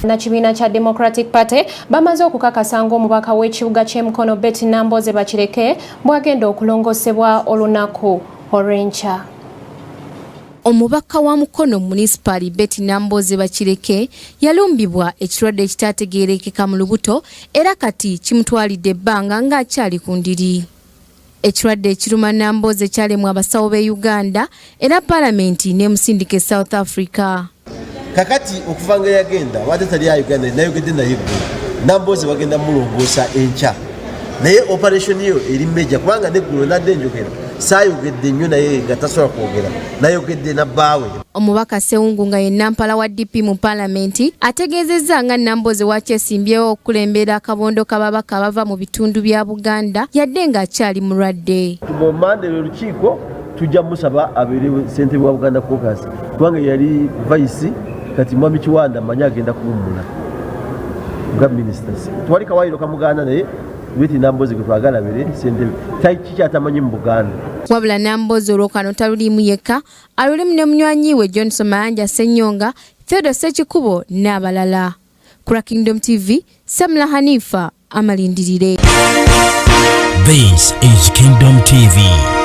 Bannakibiina kya Democratic Party bamaze okukakasa ng'omubaka w'ekibuga ky'e Mukono Betty Nambooze Bakireke bw'agenda okulongoosebwa olunaku olw'enkya. Omubaka wa Mukono Munisipaali Betty Nambooze Bakireke yalumbibwa ekirwadde ekitaategeerekeka mu lubuto era kati kimutwalidde ebbanga ng'akyali ku ndiri. Ekirwadde ekiruma Nambooze kyalemwa abasawo b'e Uganda era Palamenti n'emusindika e South Africa. Kakati okuva nga yagenda abadde tali ya Uganda, nayogedde naye eggulo. Nambooze bagenda mulongoosa enkya, naye operation yo eri major, kubanga neggulo nadde njogera, saayogedde nnyo naye nga tasobola kwogera, nayogedde na bbaawe. Omubaka Ssewungu nga ye nampala wa DP mu Palamenti ategeezezza nga Nambooze wakyesimbyewo okukulembera akabondo k'ababaka abava mu bitundu bya Buganda yadde ng'akyali mulwadde. Mu Mande lwe lukiiko tujja musaba abeere ssentebe wa Buganda Caucus, kubanga yali vice. Kati Mwami Kiwanda manyi agenda kuwummula nga minisita, tewali kawayiro kamugaana, naye Betty Nambooze gwe twagala abeere ssentebe, kikyatamanyi mu Buganda. Wabula Nambooze olwokano taluliimu yekka, alulimu ne munywanyi we Johnson Mayanja Ssenyonga, Theodore Ssekikubo n'abalala. Kula Kingdom TV, Samula Hanifa amalindirire. This is Kingdom TV.